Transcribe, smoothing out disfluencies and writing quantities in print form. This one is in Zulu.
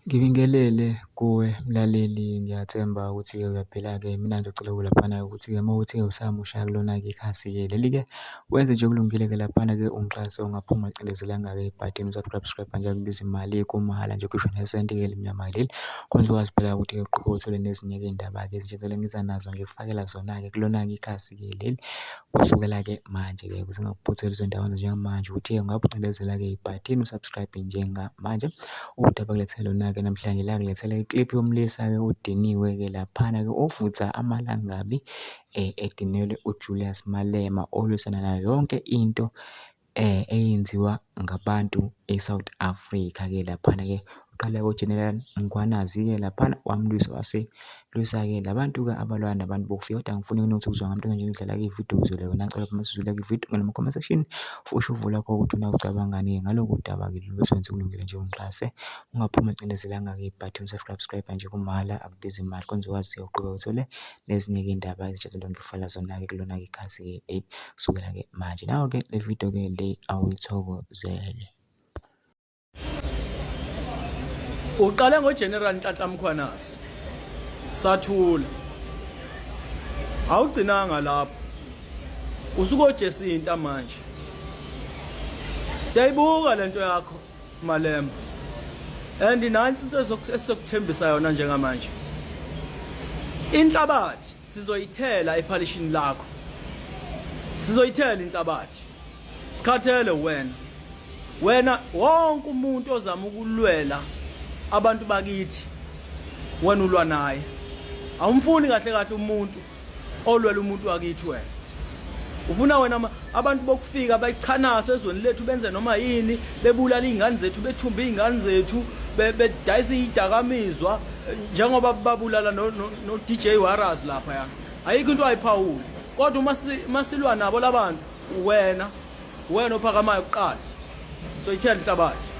Ngibingelele kuwe mlaleli, ngiyathemba ukuthi-ke uyaphila-ke. Mina ngizocela laphana-ke ukuthi-ke uma kuwukuthi-ke usamusha kulona-ke ikhasi-ke leli-ke, wenze nje okulungile-ke laphana-ke ungixhase ungaphumi ungacindezelanga-ke ibhathini u-subscribe nje akubizi imali kumahhala nje ngisho nesenti-ke elimnyama leli. Khona uzokwazi phela ukuthi-ke uqhubeke uthole nezinye-ke iy'ndaba-ke ezintsha engisuke ngiza nazo ngikufakela zona-ke kulona-ke ikhasi-ke leli. Kusukela-ke manje-ke ukuze ngingakuphutheli izindawo njengamanje ukuthi-ke ungabucindezela-ke ibhathini u-subscribe njengamanje. Udaba engilethele lona-ke namhlanje la ngilethele i-clip yomlisa-ke odiniwe-ke laphana-ke ovutha amalangabi edinelwe uJulius Malema olwisana nayo yonke into eyenziwa ngabantu e-South Africa-ke laphana-ke. Uqale ko-General Mkhwanazi-ke laphana wamlwisa waselwisa-ke labantu-ke abalwa nabantu bokufika kodwa angifuni ukuthi uzwa ngamuntu nje ngidlala-ke ividiyo uzwele wena ngicela uma usuzwile-ke ividiyo ungene kuma-comment section usho uvo lwakho ukuthi wena ucabangani-ke ngalolu daba-ke lolu bese wenza okulungile nje ungixhase ungaphumi ucindezelanga-ke ibhathini u-subscribe nje kumahhala akubizi imali kwenza ukwazi-ke uqhubeke uthole nezinye-ke iy'ndaba ezintsha engifakela zona-ke kulona-ke ikhasi-ke leli kusukela-ke manje. Nawe-ke le video-ke le awuyithokozele. Uqale ngoGeneral Nhlanhla Mkhwanazi. Sathula. Awugcinanga lapho. Usukojesinta manje. Siyayibuka lento yakho Malema. And nansi into esizokuthembisa yona njengamanje. Inhlabathi sizoyithela ephalishini lakho. Sizoyithela inhlabathi. Sikhathele wena. Wena wonke umuntu ozama ukulwela abantu bakithi wena ulwa naye. Awumfuni kahle kahle umuntu olwela umuntu wakithi wena. Ufuna wena abantu bokufika bayichanase ezweni lethu benze noma yini bebulala izingane zethu bethumba izingane zethu bedayisa idakamizwa njengoba babulala no, no, no DJ Warras lapha ya. Ayikho into ayiphawuli. Kodwa uma masilwa nabo labantu wena wena ophakamayo kuqala soyithela inhlabathi.